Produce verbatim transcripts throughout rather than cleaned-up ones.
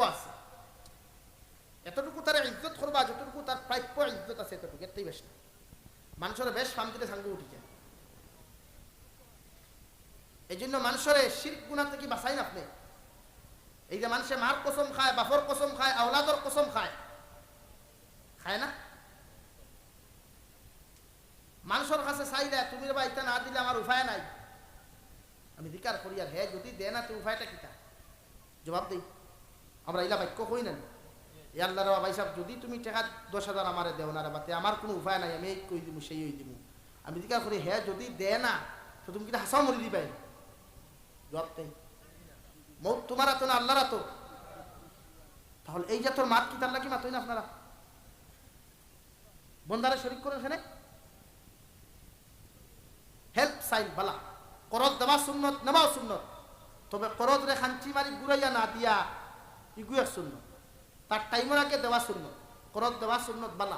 আছে। এতটুকু তারে ইজ্জত করবা, যতটুকু তার প্রাপ্য ইজ্জত আছে, এতটুকু, এর থাকি বেশ না। মানষরে বেশ ফান্দিতে সাঙ্গু উঠি যায়। এই জন্য মানষরে শিরক গুনা থাকি বাঁচাইন আপনে। এই যে মানষে মার কসম খায়, বাপর কসম খায়, আওলাদর কসম খায়, খায় না? মানষর কাছে চাইলে, "তুমি রে বা ইতা না দিলে আমার উপায় নাই।" আমি জিকার করি, আর হে যদি দেয় না, তো উপায়টা কিতা? জবাব দেই। আমরা ইলা বাক্য কই না নি? "এ আল্লাহ রে বা, ভাই সাহেব, যদি তুমি টেকা দশ হাজার আমারে দেও না রে বা, তে আমার কুনু উপায় নাই, আমি এই কই দিমু, সেই ওই দিমু।" আমি জিকার করি, "হে যদি দেয় না, তো তুমি কিতা হাছাউ মরি দিবায়?" জবাব দেই। মউত তুমার আতো না আল্লাহর আতো? তাহলে এই জাতর মাত কিতার লাগি মাতইন আপনারা? বন্দারে শরিক করইন কেনে? হেল্প চাইন বালা। করজ দেওয়া সুন্নত, নেওয়াও সুন্নত। তবে করজরে খাঞ্চি মারি ঘুরাইয়া না দিয়া, ইগু এক সুন্নত। তার টাইমর আগে দেওয়া সুন্নত। করজ দেওয়া সুন্নত বালা।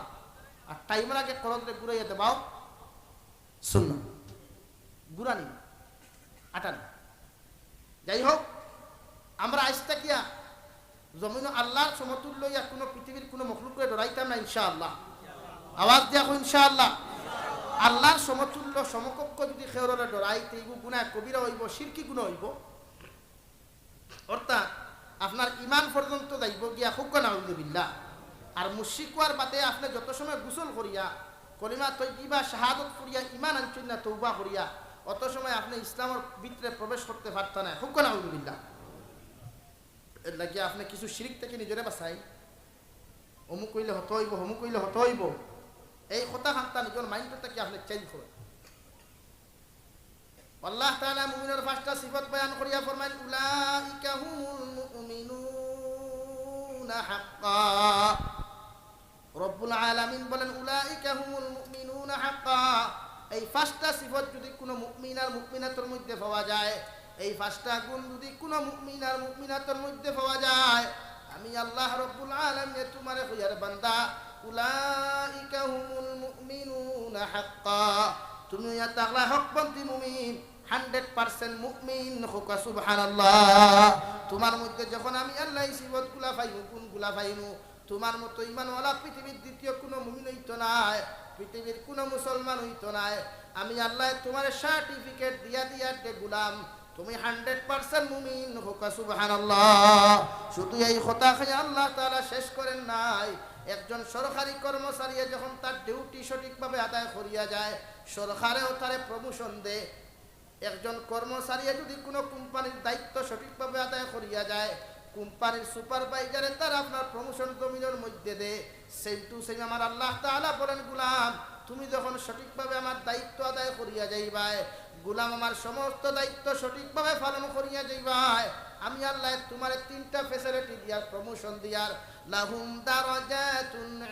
আর টাইমর আগে করজরে ঘুরাইয়া দেওয়াও সুন্নত। ঘুরানি, আটানি। যাই হোক, আমরা আইজ থাকিয়া জমিনো আল্লাহর সমতুল্য ইয়া কুনু পৃথিবীর কুনু মখলুকরে ডরাইতাম না, ইনশাআল্লাহ। আওয়াজ দিয়া কও, ইনশাআল্লাহ। আল্লাহর সমতুল্য সমকক্ষ যদি কেউররে ডরাই, তে ইগু গুনাহ কবিরা অইবো, শিরকি গুনাহ অইবো। অর্থাৎ আপনার ইমান পর্যন্ত যাইবো গিয়া, কউক্কা নাউজুবিল্লাহ। আর মুশরিক অওয়ার বাদে আপনে যত সময় গোসল করিয়া, কলিমা তৈয়িবা শাহাদত পড়িয়া, ইমান আনছইন না, তওবা করিয়া, অত সময় আপনে ইসলামর ভিতরে প্রবেশ করতে পারতা নায়, কউক্কা নাউজুবিল্লাহ। এর লাগি আপনে কিছু শিরক থাকি নিজরে বাঁচাই, অমুক অইলে হত অইবো, অমুক অইলে হত অইবো, এই কথা খান্তা নিজর মাইন্ড থাকি আপনে চেঞ্জ করইন। আল্লাহ তাআলা মুমিনর পাঁচটা সিফত বয়ান করিয়া ফরমাইন, "উলাইকা হুমুল মুমিনুনা হাক্কা।" রব্বুল আলামিন বলেন, "উলাইকা হুমুল মুমিনুনা হাক্কা।" এই পাঁচটা সিফত যদি কুনু মুমিন আর মুমিনাতর মধ্যে পাওয়া যায়, এই পাঁচটা গুণ যদি কুনু মুমিন আর মুমিনাতর মধ্যে পাওয়া যায়, আমি আল্লাহ রব্বুল আলামিনে তুমারে কইয়ার বান্দা, "উলাইকা হুমুল মুমিনুনা হাক্কা।" তুমি ইয়া তাগলা হকপন্থী মুমিন, হান্ড্রেড পার্সেন্ট মুমিন, কউক্কা সুবহানাল্লাহ। তুমার মধ্যে যখন আমি আল্লাহ এই সিফতগুলা পাইমু, গুণগুলা পাইমু, তুমার মতো ইমানওয়ালা পৃথিবীর দ্বিতীয় কুনু মুমিন অইতো নায়, পৃথিবীর কুনু মুসলমান অইতো নায়। আমি আল্লাহ তুমারে সার্টিফিকেট দিয়া দিয়া দে গুলাম, তুমি হান্ড্রেড পার্সেন্ট মুমিন, কউক্কা সুবহানাল্লাহ। শুধু এই কথা কইয়া আল্লাহ তাআলা শেষ করেন নাই। একজন সরকারি কর্মচারী যখন তার ডিউটি সঠিকভাবে আদায় করিয়া যায়, সরকারেও তারে প্রমোশন দে। একজন কর্মচারী যদি কুনু কোম্পানির দায়িত্ব সঠিকভাবে আদায় করিয়া যায়, কোম্পানির সুপারভাইজারে তার আপনার প্রমোশন জমিনর মধ্যে দে। সেম টু সেম আমার আল্লাহ তাআলা বলেন, "গুলাম, তুমি যখন সঠিকভাবে আমার দায়িত্ব আদায় করিয়া যাইবায়, গুলাম আমার সমস্ত দায়িত্ব সঠিকভাবে পালন করিয়া যাইবায়, আমি আল্লাহ তুমারে তিনটা ফ্যাসিলিটি দিয়ার, প্রমোশন দিয়ার, লাহুম দারাজাতুন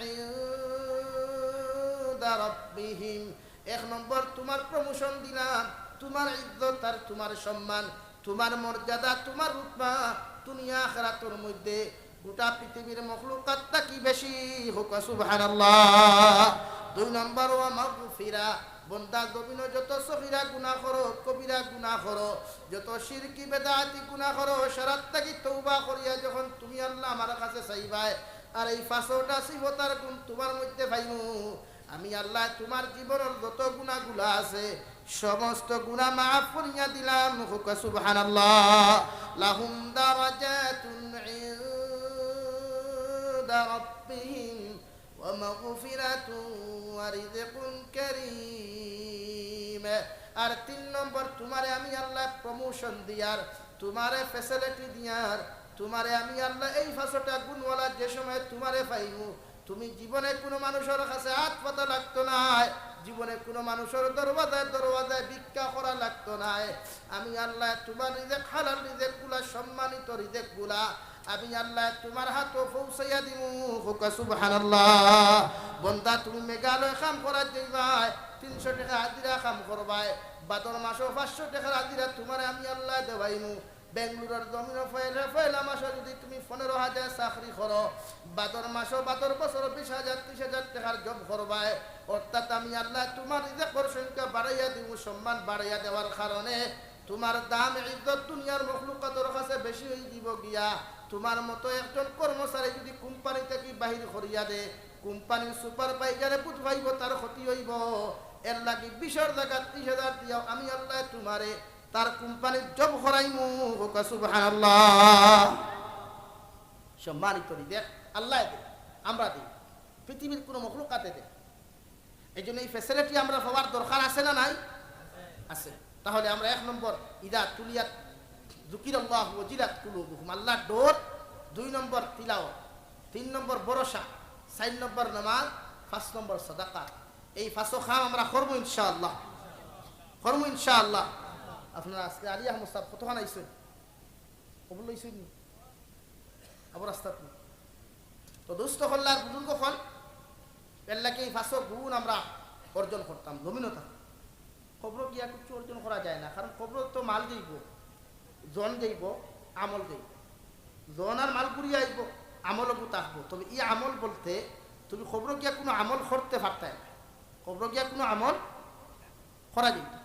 ইনদা রাব্বিহিম।" এক নম্বর, তুমার প্রমোশন দিলাম, তুমার ইজ্জত আর তুমার সম্মান, তুমার মর্যাদা, তুমার রুতবা দুনিয়া আখিরাতর মধ্যে গোটা পৃথিবীর মখলুকাত থাকি বেশি, কউক্কা সুবহানাল্লাহ। দুই নম্বর, ওয়া মাগফিরা, বন্দা জমিনো যত সগীরা গুনাহ করো, কবিরা গুনাহ করো, যত শিরকি বেদাতি গুনাহ করো, সারার থাকি তওবা করিয়া যখন তুমি আল্লাহ আমার কাছে চাইবায়, আর এই পাঁচটা সিফত আর গুণ তুমার মধ্যে পাইমু, আমি আল্লাহ তুমার জীবনর যত গুনাহগুলা আছে, সমস্ত গুনাহ মাফ করিয়া দিলাম। কউক্কা সুবহানাল্লাহ। লাহুম দারাজাতুন ইনদা রাব্বিহিম ওয়া মাগফিরাতুন ওয়া রিজকুন কারীম। আর তিন নম্বর, তুমারে আমি আল্লাহ প্রমোশন দিয়ার, তুমারে ফ্যাসিলিটি দিয়ার, তুমারে আমি আল্লাহ এই পাঁচটা গুণওয়ালা যে সময় তুমারে পাইমু, তুমি জীবনে কুনু মানুষর কাছে আত পাতা লাগতো নায়, জীবনে কুনু মানুষর দরওয়াজায় দরওয়াজায় ভিক্ষা করা লাগতো নায়। আমি আল্লাহ তুমার রিজেক, হালাল রিজেকগুলা, সম্মানিত রিজেকগুলা আমি আল্লাহ তুমার হাতো পৌঁছাইয়া দিমু। কউক্কা সুবহানাল্লাহ। বন্দা, তুমি মেঘালয় কাম করাত যাইবায়, তিনশো টেকা হাজিরা কাম করবায়, বাদর মাসো পাঁচশো টেকার হাজিরা তুমারে আমি আল্লাহ দেওয়াইমু। বেঙ্গালুরুর জমিনো পয়লা, পয়লা মাসো যদি তুমি পনেরো হাজার চাকরি করো, বাদর মাসো, বাদর বছরো বিশ হাজার, ত্রিশ হাজার টেকার জব করবায়, অর্থাৎ আমি আল্লাহ তুমার রিজেকর সংখ্যা বাড়াইয়া দিমু, সম্মান বাড়াইয়া দেওয়ার কারণে তুমার দাম ইজ্জত দুনিয়ার মখলুকাতর কাছে বেশি অইযিবো গিয়া। তুমার মতো একজন কর্মচারী যুদি কোম্পানি থাকি বাহির করিয়া দে, কোম্পানির সুপারভাইজারে বুঝ পাইবো তার ক্ষতি অইবো। এরলাগি বিশর জাগাত তিশ হাজার দিয়াও আমি আল্লায় তুমারে তার কোম্পানিত জব করাইমু। কউক্কা সুবহানাল্লাহ। সম্মানিত রিজিক আল্লায় দেইন, আমরা দেই, পৃথিবীর কুনু মখলুকাতে দেইন। এইজন্য এই facility আমরা পাওয়ার দরকার আছে না নাই? আছে। তাহলে আমরা এক নম্বর, ইযা তুলিয়াত যুকিরাল্লাহু ওয়াজিলাত কুলুবুহুম, আল্লার ডর, দুই নম্বর তিলাওয়াত, তিন নম্বর ভরসা, চাইর নম্বর নামাজ, পাঁচ নম্বর সাদাকা। এই পাঁচও কাম আমরা করমু ইনশাআল্লাহ, করমু ইনশাআল্লাহ। আপনারা আজকে আলী আহমদ সাব কতখান আইছইন? কবুল অইছইন নি? আবার রাস্তাত নি? তো দোস্ত অকল আর বুজুর্গ অকল, এরলাগি এই পাঁচও গুণ আমরা অর্জন করতাম, জমিনো থাকি। কবরো গিয়া কিচ্ছু অর্জন করা যায় না, কারণ কবরো তো মাল যাইবো, জন যাইবো, আমল যাইবো। জন আর মাল ঘুরিয়া আইবো, আমল অগু থাকবো। তবে ই আমল বলতে তুমি কবরো গিয়া কুনু আমল করতে পারতায় না, কবরো গিয়া কুনু আমল করা যাইতো না।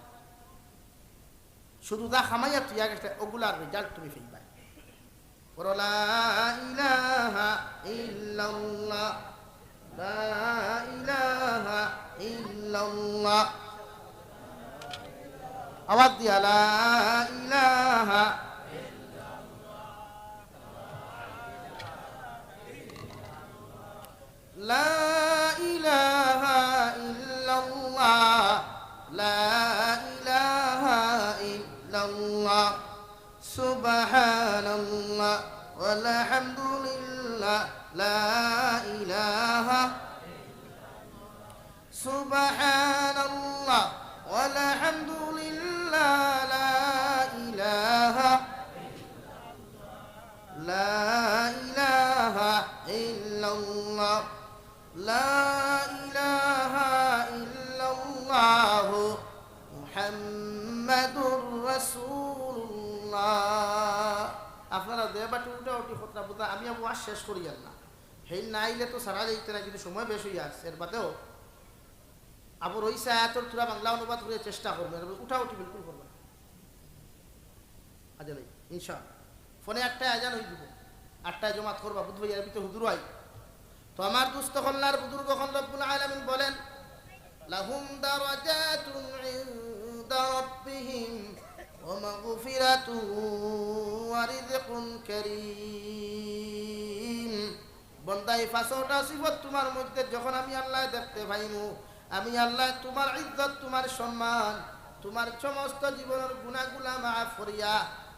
শুধু যা কামাইয়া থুইয়া গেছে, অগুলার result তুমি পাইবায়। পড়ো, লা ইলাহা ইল্লাল্লাহ, লা ইলাহা ইল্লাল্লাহ। আওয়াজ দিয়া, লা ইলাহা لا إله إلا الله، لا إله إلا الله، سبحان الله، والحمد لله، لا إله، سبحان الله، والحمد لله، لا إله، لا إله إلا الله، لا إله إلا الله، محمد رسول الله। আপনারা যে বাটে উঠাউঠি কথা বুঝা, আমি আবু আর শেষ করিয়ার না। হেইন না আইলে তো সারা যাইতে না, কিন্তু সময় বেশ অইয়া আছে। এর বাদেও আবু রইছে আয়াতর থুড়া বাংলা অনুবাদ করিয়া চেষ্টা করমু, এর বাদে উঠাউঠি বিলকুল করমু না। আজান অইবো, ইনশাআল্লাহ। ফোনে আটটায় আজান অইযিবো, আটটায় জমাত করবা, বুঝবো, এর ভিতরে হুজুর আই। তো আমার দোস্ত অকল আর বুজুর্গ অকল, রব্বুল আলামিন বলেন, لهم درجات عند ربهم ومغفرة ورزق كريم। বন্দা, এই পাঁচটা সিফত তুমার মধ্যে যখন আমি আল্লায় দেখতে পাইমু, আমি আল্লায় তুমার ইজ্জত, তুমার সম্মান, তুমার সমস্ত জীবনর গুনাগুলা মাফ করিয়া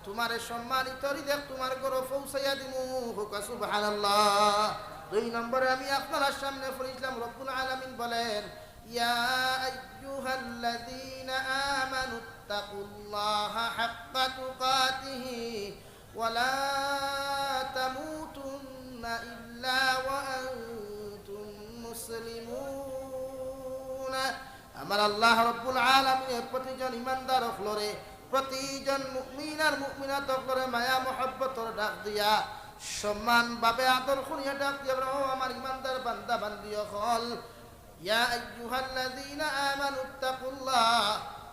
তুমারে সম্মানিত রিজিক তুমার ঘরো পৌঁছাইয়া দিমু। কউক্কা সুবহানাল্লাহ। দুই নম্বরে আমি আপনারার সামনে পড়ছিলাম, রব্বুল আলামিন বলেন, يا أيها الذين آمنوا اتقوا الله حق تقاته ولا تموتن إلا وأنتم مسلمون। আমার আল্লাহ রব্বুল আলামিনে প্রতিজন ইমানদার অকলরে, প্রতিজন মুমিন আর মুমিনাত অকলরে মায়া মহব্বতর ডাক দিয়া, সম্মান ভাবে আদর করিয়া ডাক দিয়া বলে, "ও আমার ইমানদার বান্দা বান্দি অকল, ইয়া আইয়ুহাল্লাযীনা আমানুত্তাকুল্লাহ,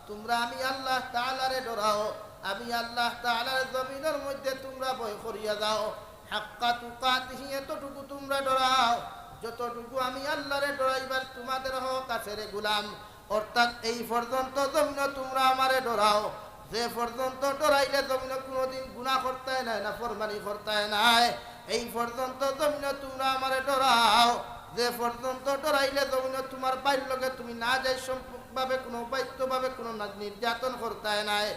তুমরা আমি আল্লাহ তাআলারে ডরাও, আমি আল্লাহ তাআলার জমিনর মধ্যে তুমরা ভয় করিয়া যাও, হাক্কা তুকাতিহি, এতটুকু তুমরা ডরাও, যতটুকু আমি আল্লাহরে ডরাইবার তুমাদের হক আছে রে গোলাম।" অর্থাৎ এই পর্যন্ত জমিনো তুমরা আমারে ডরাও, যে পর্যন্ত ডরাইলে জমিনো কুনুদিন গুনা করতায় নায়, নাফরমানি করতায় নায়, এই পর্যন্ত জমিনো তুমরা আমারে ডরাও, যে পর্যন্ত ডরাইলে জমিনো তুমার ভাইর লগে তুমি নাজায়েজ সম্পর্ক ভাবে কুনু, অবাধ্য ভাবে কুনু না-, নির্যাতন করতায় নায়,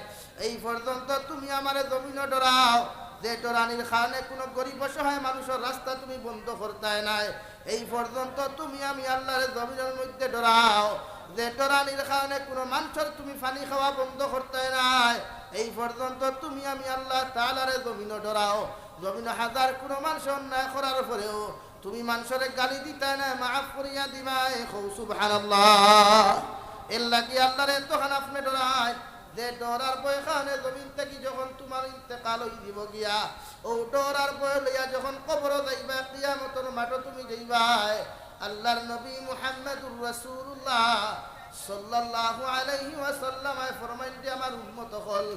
এই পর্যন্ত তুমি আমারে জমিনো ডরাও, যে ডরানির কারণে কুনু গরিব অসহায় মানুষর রাস্তা তুমি বন্ধ করতায় নায়, এই পর্যন্ত তুমি আমি আল্লাহরে জমিনর মধ্যে ডরাও, যে ডরানির কারণে কুনু মানষর তুমি পানি খাওয়া বন্ধ করতায় নায়, এই পর্যন্ত তুমি আমি আল্লাহ তাআলারে জমিনো ডরাও। জমিনো হাজার কুনু মানষে অন্যায় করার পরেও তুমি মানষরে গালি দিতায় নায়, মাফ করিয়া দিবায়। কও সুবহানাল্লাহ। এরলাগি আল্লাহরে এতখান আপনে ডরাইন, যে ডর আর ভয় খানে জমিন থাকি যখন তুমার ইন্তেকাল অইযিবো গিয়া, অউ ডর আর ভয় লইয়া যখন কবরো যাইবায়, কিয়ামতর মাঠো তুমি যাইবায়, আল্লাহর নবী মুহাম্মাদুর রাসূলুল্লাহ সাল্লাল্লাহু আলাইহি ওয়াসাল্লামে ফরমাইন যে, আমার উম্মত অকল,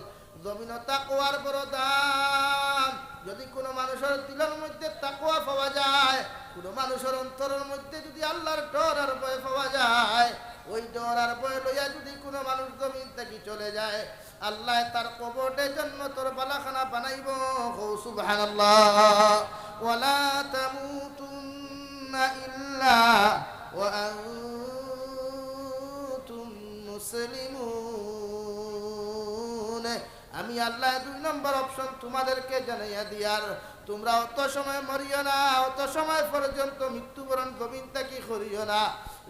জমিনো তাকওয়ার বড় দাম। যদি কুনু মানুষর দিলর মধ্যে তাকওয়া পাওয়া যায়, কুনু মানুষর অন্তরর মধ্যে যদি আল্লার ডর আর ভয় পাওয়া যায়, ওই ডর আর ভয় লইয়া যদি কুনু মানুষ জমিন থাকি চলে যায়, আল্লায় তার কবররে জন্নতর বালাখানা বানাইবো। কও সুবহানাল্লাহ। ওয়ালা তামুতুন্না ইল্লা ওয়া আনতুম মুসলিমুন। আমি আল্লায় দুই নম্বর অপশন তোমাদেরকে জানাইয়া দিয়ার, তোমরা অত সময় মরিও না, অত সময় পর্যন্ত মৃত্যুবরণ জমিন থাকি করিও না,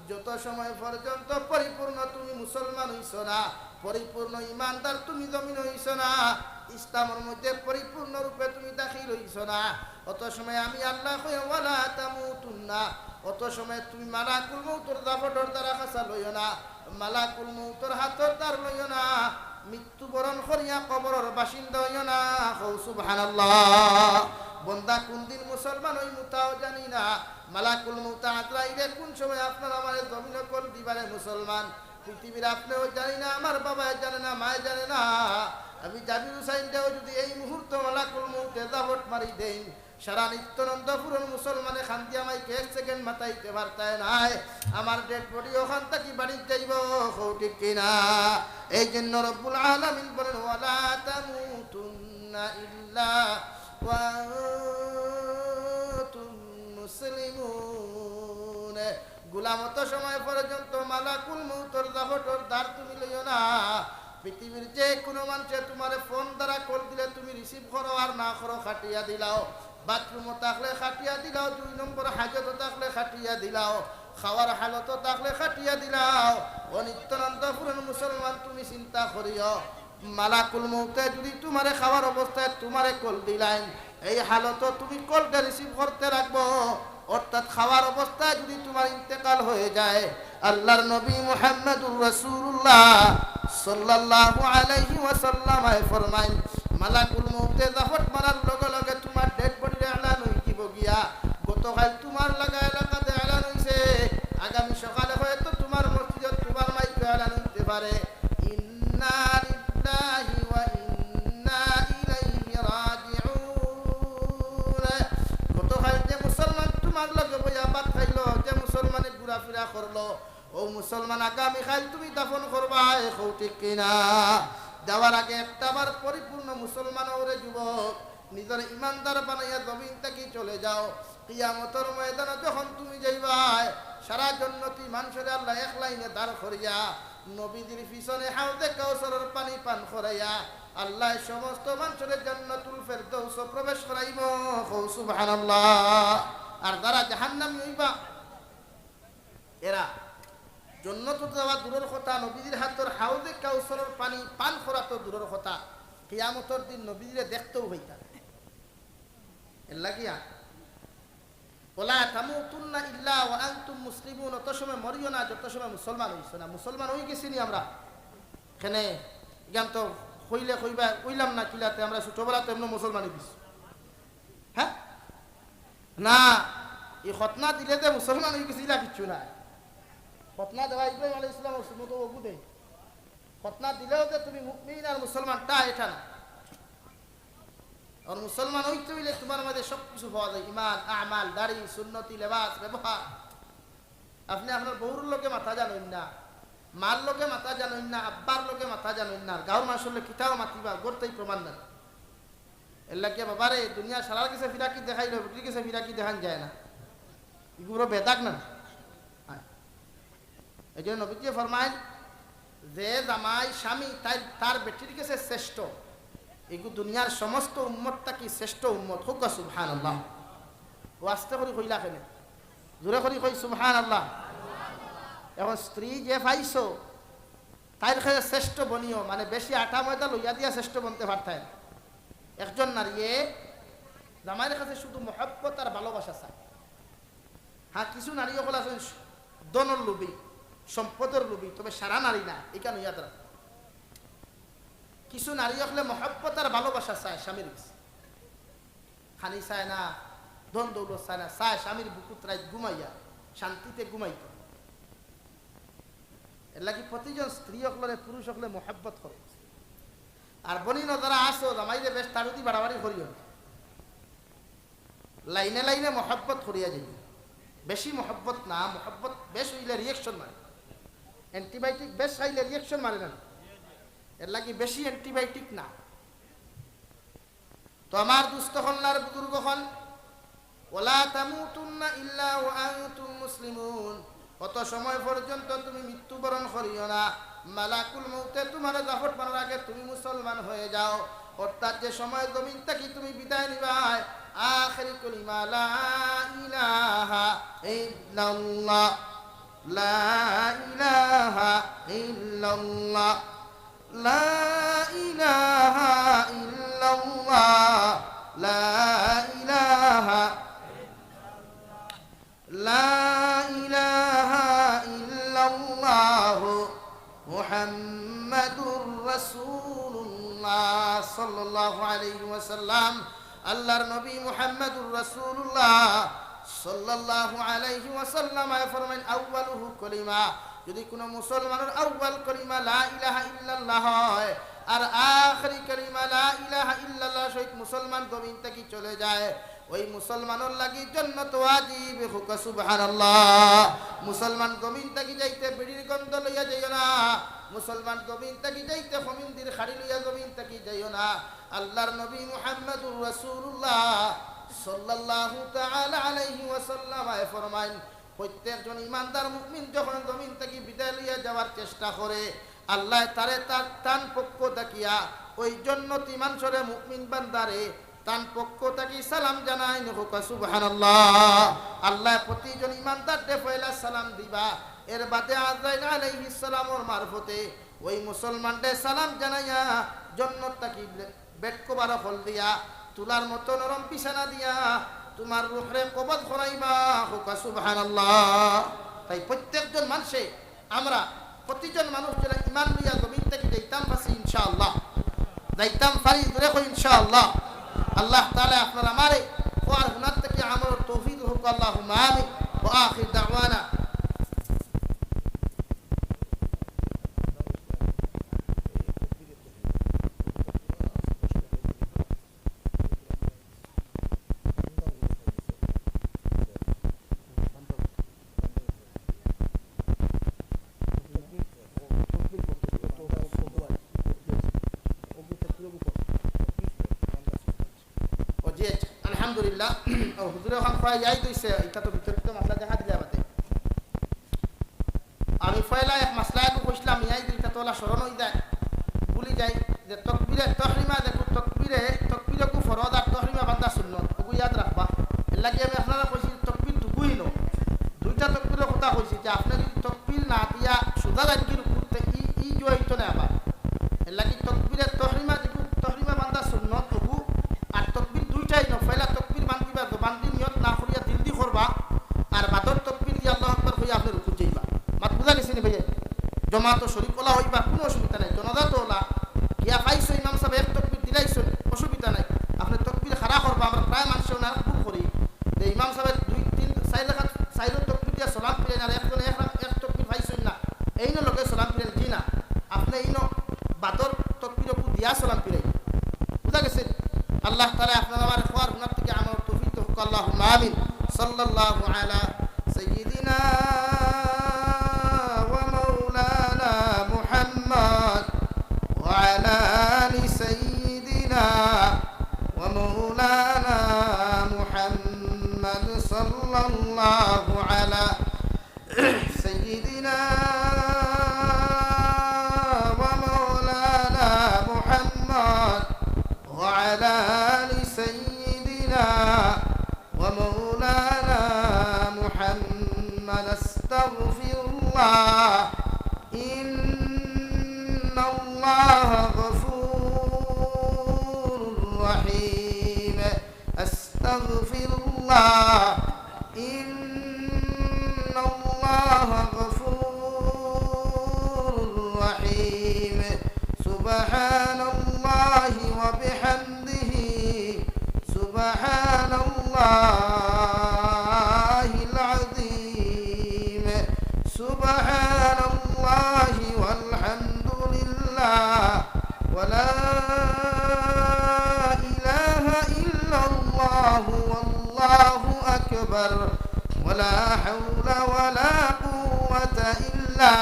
যত সময় পর্যন্ত পরিপূর্ণ তুমি মুসলমান অইছো না, পরিপূর্ণ ইমানদার তুমি জমিন অইছো না, ইসলামর মধ্যে পরিপূর্ণ রূপে তুমি দাখিল অইছো না, অত সময় আমি আল্লায় কই, "ওয়ালা তামুতুন্না।" অত সময় তুমি মালাকুল মউতর দাফটর দ্বারা খাসা লইও না, মালাকুল মউতর হাতর দ্বার লইও না, মৃত্যুবরণ করিয়া কবরর বাসিন্দা অইও না। কও সুবহানাল্লাহ। বন্দা কুন দিন মুসলমান অইমু তাও জানি না। মালাকুল মউত আজরাইলে কুন সময় আপনার আমারে জমিনো কল দিবারে মুসলমান, পৃথিবীর আপনেও জানি না, আমার বাবায় জানে না, মায় জানে না। আমি জাবির হুসাইনরেও যদি এই মুহূর্তে মালাকুল মউতে দাফট মারি দেইন, সারা নিত্যানন্দপুরর মুসলমানে কান্দিয়া মাইকে এক সেকেন্ড মাতাইতে পারতায় নায়। আমার ডেড বডি অখান থাকি বাড়িত যাইবো, কও ঠিক কিনা? এই জন্য রব্বুল আলামিন বলেন, "ওয়ালা তামুতুন্না ইল্লা ওয়া আনতুম মুসলিমুন।" গোলাম, অত সময় পর্যন্ত মালাকুল মউতর দাফটর দ্বার তুমি লইও না। পৃথিবীর যে কুনু মানষে তোমারে ফোন দ্বারা কল দিলে তুমি রিসিভ করো আর না করো, কাটিয়া দিলাও। বাথরুমো থাকলে কাটিয়া দিলাও, দুই নম্বর হাজতো থাকলে কাটিয়া দিলাও, খাওয়ার হালতো থাকলে কাটিয়া দিলাও। ও নিত্যানন্দপুরর মুসলমান, তুমি চিন্তা করিও, মালাকুল মউতে যদি তোমারে খাওয়ার অবস্থায় তোমারে কল দিলাইন, এই হালতো তুমি কলটা রিসিভ করতে লাগবো। অর্থাৎ খাওয়ার অবস্থায় যদি তোমার ইন্তেকাল হয়ে যায়, আল্লাহর নবী মুহাম্মাদুর রাসূলুল্লাহ সাল্লাল্লাহু আলাইহি ওয়াসাল্লাম আয় ফরমাইন, মালাকুল মউতে দাফট মারার লগে লগে তোমার ডেড বডির এলান হই দিব গিয়া। গতকাল তোমার লাগা এলাকাতে এলান হইছে, আগামী সকালে হয়তো তোমার মসজিদে তোমার মাইকে এলান হইতে পারে, "ইন্না লিল্লাহি ওয়া ইন্না ইলাইহি রাজিউন।" গতকাল যে মুসলমান তোমার লগে বইয়া ভাত খাইলো, যে মুসলমানে ঘোরাফেরা করলো, ও মুসলমান আগামীকাল তুমি দাফন করবায়, কও ঠিক কিনা? যাওয়ার আগে একটা বার পরিপূর্ণ মুসলমান অও রে যুবক, নিজর ইমানদার বানাইয়া জমিন থাকি চলে যাও। কিয়ামতর ময়দানো যখন তুমি যাইবায়, সারা জন্নতি মানষরে আল্লায় এক লাইনে দাঁড় করিয়া নবীজির পিছনে হাউজে কাউসারর পানি পান করাইয়া আল্লায় সমস্ত মানষরে জান্নাতুল ফেরদৌসো প্রবেশ করাইবো। কও সুবহানাল্লাহ। আর যারা জাহান্নামী অইবা, এরা জন্নতো যাওয়া দূরর কথা, নবীজির হাতর হাউজে কাউসারর পানি পান করা তো দূরর কথা, কিয়ামতর দিন নবীজিরে দেখতেও পাইতা না। এর লাগিয়া, "ওয়ালা তামুতুন্না ইল্লা ওয়া আনতুম মুসলিমুন", অত সময় মরিও না যত সময় মুসলমান অইছো না। মুসলমান অই গেছি নি আমরা? কেনে, ইখান তো কইলে কইবা, কইলাম না কিলাতে, আমরা ছোটবেলা তো এমনে মুসলমানই দিছি। হ্যাঁ? না, এই খতনা দিলে যে মুসলমান অই গেছি, ইলা কিচ্ছু নাই। খতনা দেওয়া ইব্রাহিম আলাইহিস সালামর সুন্নত অগু দেয়। খতনা দিলেও যে তুমি মুমিন আর মুসলমান, তা এটা না। আর মুসলমান অইতে অইলে তোমার মাঝে সব কিছু পাওয়া যায়, ইমান, আমাল, দাড়ি, সুন্নতি লেবাস, ব্যবহার। আপনে আপনার বউর লগে মাতা জানইন না, মার লগে মাতা জানইন না, আব্বার লগে মাতা জানইন না, আর গাঁওর মানষর লগে কিতাও মাতিবা, গড়তেই প্রমাণ নাই। এর লাগিয়া বাবারে, দুনিয়া সারার গেছে ফিরাকি দেখাইলো, বেটির গেছে ফিরাকি দেখান যায় না। ইগু বড় বেদাগ না? হ্যাঁ। এই জন্য নবীজি ফরমাইন, যে জামাই স্বামী তাই তার বেটির গেছে শ্রেষ্ঠ, ইগু দুনিয়ার সমস্ত উম্মত থাকি শ্রেষ্ঠ উম্মত। কউক্কা সুবহানাল্লাহ। ও আস্তে করি কইলা কেনে? জোরে করি কই সুবহানাল্লাহ। এখন স্ত্রী যে পাইছো, তাইর কাছে শ্রেষ্ঠ বনিও, মানে বেশি আটা ময়দা লইয়া দিয়া শ্রেষ্ঠ বনতে পারতায় না। একজন নারীয়ে জামাইর কাছে শুধু মহব্বত আর ভালোবাসা চায়। হ্যাঁ, কিছু নারী অকল আছইন ধনর লোভী, সম্পদর লোভী, তবে সারা নারী না, ইখান ইয়াদ রাখো। কিছু নারী অকলে মহব্বত আর ভালোবাসা চায় স্বামীর কাছে, খানি চায় না, ধন দৌলত চায় না, চায় স্বামীর বুকুত রাইত ঘুমাইয়া শান্তিতে ঘুমাইতো। এর লাগি প্রতিজন স্ত্রী অকলরে পুরুষ অকলে মহব্বত করে। আর বইন যারা আছো, জামাইরে বেশ তাড়ুদি বাড়াবাড়ি করিও না। লাইনে লাইনে মহব্বত করিয়া যাইও। বেশি মহব্বত না, মহব্বত বেশ অইলে reaction মারে। Antibiotic বেশ খাইলে reaction মারে না? এরলাগি বেশি antibiotic না। তো আমার দুস্ত অকল আর বুজুর্গ অকল, "ওয়ালা তামুতুন্না ইল্লা ওয়া আনতুম মুসলিমুন।" অত সময় পর্যন্ত তুমি মৃত্যুবরণ করিও না, মালাকুল মউতে তুমারে জাফট মারার আগে তুমি মুসলমান হয়ে যাও। অর্থাৎ যে সময় জমিন থাকি তুমি বিদায় নিবায়, আখেরি কলিমা লা ইলাহা ইল্লাল্লাহ, লা ইলাহা ইল্লাল্লাহ, লা ইলাহা ইল্লাল্লাহ, লা ইলাহা, লা ইলাহা ইল্লাল্লাহ, মুহাম্মাদুর রাসূলুল্লাহ সাল্লাল্লাহু আলাইহি ওয়াসাল্লাম। আল্লাহর নবী মুহাম্মাদুর রাসূলুল্লাহ সাল্লাল্লাহু আলাইহি ওয়াসাল্লাম আয় ফরমাইন, "আউয়ালুহু কলিমা।" যদি কোনো মুসলমানের আউয়াল কলিমা লা ইলাহা ইল্লাল্লাহ হয়, আর আখেরি কলিমা লা ইলাহা ইল্লাল্লাহ সহিত মুসলমান জমিন থাকি চলে যায়, ওই মুসলমানের লাগি জন্নত ওয়াজিব। কউক্কা সুবহানাল্লাহ। মুসলমান জমিন থাকি যাইতে বিড়ির গন্ধ লইয়া যাইও না, মুসলমান জমিন থাকি যাইতে খমিন্দির খাড়ি লইয়া জমিন থাকি যাইও না। আল্লাহর নবী মুহাম্মাদুর রাসূলুল্লাহ সাল্লাল্লাহু তাআলা আলাইহি ওয়াসাল্লাম আয় ফরমাইন, প্রত্যেকজন ইমানদার মুমিন যখন জমিন থাকি বিদায় লইয়া যাওয়ার চেষ্টা করে, আল্লায় তারে তার, তান পক্ষ থাকিয়া ওই জন্নতি মানষরে, মুমিন বান্দারে তান পক্ষ থাকি সালাম জানাইন। কউক্কা সুবহানাল্লাহ। আল্লায় প্রতিজন ইমানদাররে পয়লা সালাম দিবা, এর বাদে আজরাইল আলাইহিস সালামর মারফতে ওই মুসলমানরে সালাম জানাইয়া জন্নত থাকি বেড কভার অকল দিয়া, তুলার মতো নরম বিছানা দিয়া তুমার রুহরে কবজ করাইবা। কউক্কা সুবহানাল্লাহ। তাই প্রত্যেকজন মানষে, আমরা প্রতিজন মানুষ যারা ইমান লইয়া জমিন থাকি যাইতাম পারি ইনশাআল্লাহ, যাইতাম পারি, জোরে কই ইনশাআল্লাহ। আল্লাহ তাআলা আপনার আমারে কওয়ার হুনার থাকি আমলর তৌফিক দেউক্কা, আল্লাহুম্মা আমিন। ওয়া আখির দাওয়ানা। ও জি, আচ্ছা, আলহামদুলিল্লাহ। ও, হুজুরে অখন কয় ইয়াদ অইছে, ইটা তো বিতর্কিত মাসলা দেখা দিলা বাদে। আমি পয়লা এক মাসলা একু কইছলাম, ইয়াদ ইটা তো অলা স্মরণ অই যায়, ভুলি যাই যে তকবিরে তহরিমা দেখো, তকবিরে, তকবির অকু ফরজ আর তহরিমা বান্ধা সুন্নত, অকু ইয়াদ রাখবা। এর লাগি আমি আপনারারে কইছি তকবির দুগু ইনো, দুইটা তকবিরর কথা কইছি যে আপনে যদি তকবির না দিয়া সুজা যাইতগি রুকুত তে ই, ই জুয়া অইতো না আবার। এর লাগি তকবিরে তহরিমা দেখো, তহরিমা বান্ধা সুন্নত অকু, আর তকবির দুইটাই ইনো, পয়লা তকবির বান্ধিবা, জবান দি নিয়ত না করিয়া দিল দি করবা, আর বাদর তকবির দিয়া আল্লাহু আকবার কইয়া আপনে রুকুত যাইবা। মাত বুঝা গেছে নি ভাইয়া? জমাতো শরিক অলা অইবা, কুনু অসুবিধা নাই। জানাজা তো অলা, গিয়া পাইছো ইমাম সাবে এক তকবির দিলাইছইন, অসুবিধা নাই। আপনে তকবির খাড়া করবা, আমরা প্রায় মানষে অলা ভুল করি। যে ইমাম সাবে দুই, তিন, চাইর রাকাত, চাইরো তকবির দিয়া সালাম ফিরাইন, আর একজনে এক রা-, এক তকবির পাইছইন না, এইনর লগে সালাম ফিরাইন, জি না। আপনে এইন বাদর তকবির অকু দিয়া সালাম ফিরাইন। বুঝা গেছে? আল্লাহ তাআলা আপনার আমার কওয়ার হুনার থাকি আমলর তৌফিক দেউক্কা, আল্লাহুম্মা আমিন। সাল্লাল্লাহু আলা সাইয়্যিদিনা ওয়া মাওলানা মুহাম্মদ ওয়া আলা আলি সাইয়্যিদিনা ওয়া মাওলানা মুহাম্মদ সাল্লাল্লাহু আলা سيدنا ومولانا محمد وعلى آل سيدنا ومولانا محمد. أستغفر الله، إن الله غفور رحيم. أستغفر الله، إن الله غفور رحيم. سبحان الله وبحمده، سبحان الله العظيم، سبحان الله والحمد لله، ولا أكبر. ولا حول ولا قوة إلا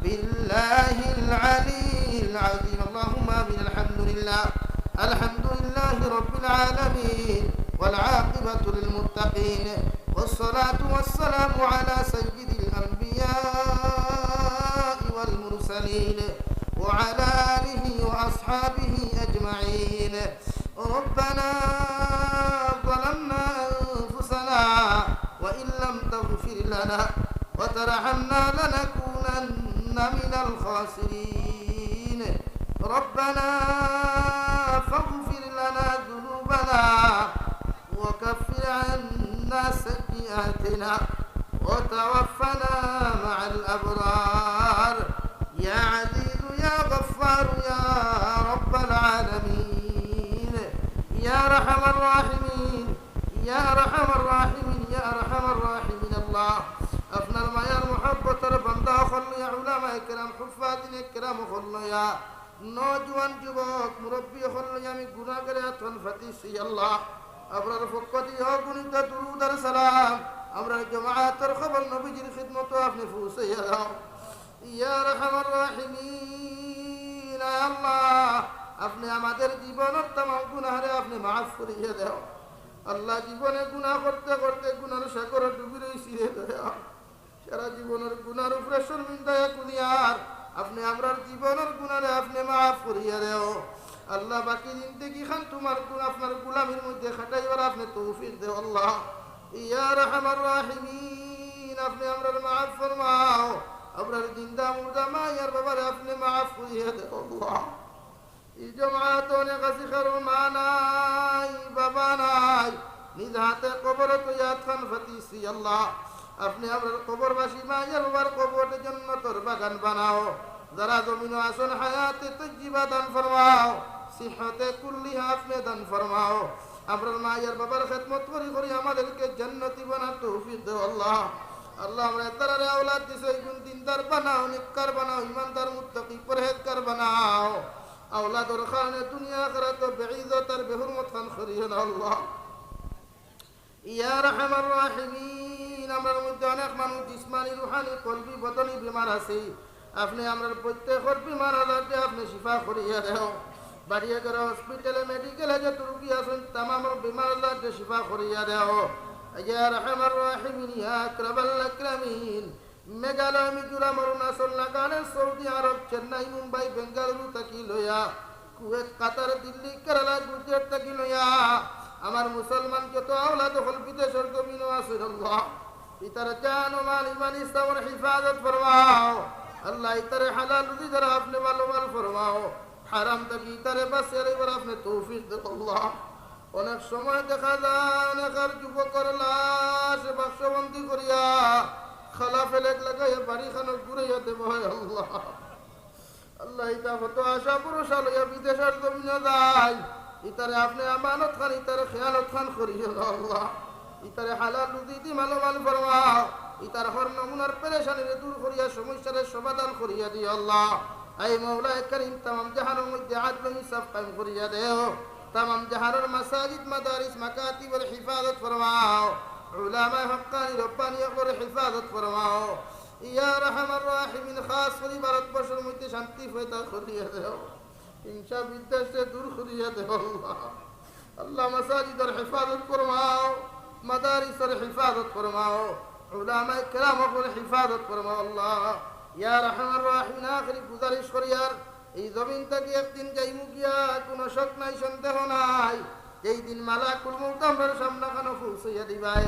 بالله العلي العظيم. اللهم آمين. الحمد لله. الحمد لله رب العالمين. والعاقبة للمتقين. والصلاة والسلام على سيد الأنبياء والمرسلين وعلى آله وأصحابه أجمعين. ربنا ظلمنا أنفسنا وإن لم تغفر لنا وترحمنا لنكونن من الخاسرين. ربنا فاغفر لنا ذنوبنا وكفر عنا سيئاتنا وتوفنا مع الأبرار. يا عزيز يا غفار يا رب العالمين. يا أرحم الراحمين. يا أرحم الراحمين. يا أرحم الراحمين. আল্লাহ, আপনার মায়ার মহব্বতর বান্দা অকল লইয়া, উলামায়ে কেরাম, হুফফাজিনে কেরাম অকল লইয়া, নওজোয়ান যুবক, মুরব্বি অকল লইয়া আমি গুনাহগারে আতখান পাতিছি আল্লাহ। আপনার পক্ষ থাকি অগণিত দুরুদ আর সালাম, আমরার জমাতর খবর নবীজির খিদমতো আপনে পৌঁছাইয়া দেও। ইয়া আরহামার রাহিমিন, আয় আল্লাহ, আপনে আমাদের জীবনর তামাম গুনাহরে আপনে মাফ করিয়া দেও। আল্লাহ, জীবনে গুনাহ করতে করতে গুনাহর সাগরে ডুবি রইছি রে দয়া। সারা জীবনর গুনাহর উপরে শর্মিন্দা অইয়া কুদিয়ার, আপনে আমরার জীবনর গুনাহরে আপনে মাফ করিয়া দেও। আল্লাহ, বাকি জিন্দেগি খান তুমার গুন-, আপনার গুলামির মধ্যে খাটাইবার আপনে তৌফিক দেও আল্লাহ। ইয়া আরহামার রাহিমিন, আপনে আমরারে মাফ ফরমাও, আমরার জিন্দা মুর্দা মা আর বাবারে আপনে মাফ করিয়া দেও আল্লাহ। ই জমাত অনেক আছি, কারো মা নাই, বাবা নাই, নিজ হাতে কবরো থইয়া আতখান পাতিছি আল্লাহ। আপনে আমরার কবরবাসী মা আর বাবার কবররে জন্নতর বাগান বানাও। যারা জমিনো আছইন হায়াতে তৈয়্যিবা দান ফরমাও, সিহতে কুল্লিহা আপনে দান ফরমাও। আমরার মা আর বাবার খেদমত করি করি আমাদেরকে জান্নাতি বানার তৌফিক দেও আল্লাহ। আল্লাহ, আমরারে তারারে আওলাদ দিছো, ইগুন দিনদার বানাও, নেককার বানাও, ইমানদার, মুত্তাকি, পরহেজগার বানাও। আওলাদর কারণে দুনিয়া আখিরাতো বেইজ্জত আর বেহুরমত খান করিও না আল্লাহ। ইয়া আরহামার রাহিমিন, আমরার মধ্যে অনেক মানুষ জিসমানি, রুহানি, কলবি, বদনি বিমার আছি। আপনে আমরার প্রত্যেকর বিমার আজাররে আপনে শিফা করিয়া দেও। বাড়িয়ে ঘরে, হসপিটালে, মেডিকেলে যত রুগী আছইন, তামামর বিমার আজাররে শিফা করিয়া দেও। ইয়া আরহামার রাহিমিন, ইয়া আকরামাল আকরামিন, মেঘালয়, মিজোরাম, অরুণাচল, নাগাল্যান্ড, সৌদি আরব, চেন্নাই, মুম্বাই, বেঙ্গালুরু থাকি লইয়া, কুয়েত, কাতার, দিল্লি, কেরালা, গুজরাট থাকি লইয়া, আমার মুসলমান যত আওলাদ অকল বিদেশর জমিনো আছইন আল্লাহ, ইতার জান ও মাল, ইমান, ইসলামর হিফাজত ফরমাও। আল্লাহ, ইতারে হালাল রুজি দ্বারা আপনে মালামাল ফরমাও। হারাম থাকি ইতারে বাঁচিয়া রাখবার আপনে তৌফিক দেও আল্লাহ। অনেক সময় দেখা যায় অনেক যুবকর লাশ বাক্সবন্দি করিয়া খালা প্লেট লাগাইয়া বাড়ি খানো ঘুরাইয়া দেওয়া হয় আল্লাহ। আল্লাহ, ইতা কত আশা ভরসা লইয়া বিদেশর জমিনো যায়, ইতারে আপনে আমানত খান, ইতারে খেয়ানত খান করিও না আল্লাহ। ইতারে হালাল রুজি দি মালামাল ফরমাও। ইতার হর নমুনার পেরেশানিরে দূর করিয়া সমস্যারে সমাধান করিয়া দিও আল্লাহ। আয় মওলায়ে করিম, তামাম জাহানর মধ্যে আদল ইনসাফ কায়েম করিয়া দেও। তামাম জাহানর মাসাজিদ, মাদারিস, মাকাতিবর হিফাজত ফরমাও। উলামায়ে হক্কানি, রব্বানি অকলর হিফাজত ফরমাও। ইয়া আরহামার রাহিমিন, খাস করি ভারতবর্ষর মধ্যে শান্তি পয়দা করিয়া দেও। হিংসা বিদ্বেষরে দূর করিয়া দেও আল্লাহ। আল্লাহ, মাসাজিদর হেফাজত ফরমাও, মাদারিসর হেফাজত ফরমাও, উলামায়ে কেরাম অকলর হেফাজত ফরমাও আল্লাহ। ইয়া আরহামার রাহিমিন, আখেরি গুজারিশ করিয়ার, এই জমিন থাকি একদিন যাইমু গিয়া, কুনু শক নাই, সন্দেহ নাই। যেই দিন মালাকুল মউত আমরার সামনে খানো পৌঁছাইয়া দিবায়,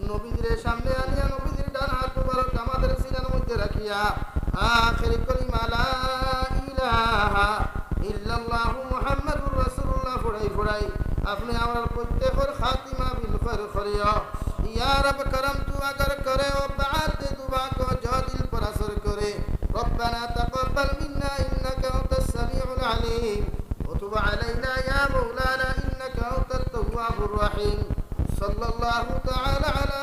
নবীজিরে সামনে আনিয়া নবীজির ডান হাত মুবারক আমাদের সিনার মধ্যে রাখিয়া আখেরি কলিমা লা ইলাহা ইল্লাল্লাহু মুহাম্মাদুর রাসূলুল্লাহ পড়াই পড়াই আপনে আমরার প্রত্যেকর খাতিমা বিল খৈর করিও। ইয়া রব, করম তু অগর করে, ও বাত তু দুবা কো, জো দিল পর অসর করে। ربنا تقبل منا إنك أنت السميع العليم وتب علينا يا مولانا إنك أنت التواب الرحيم. صلى الله تعالى على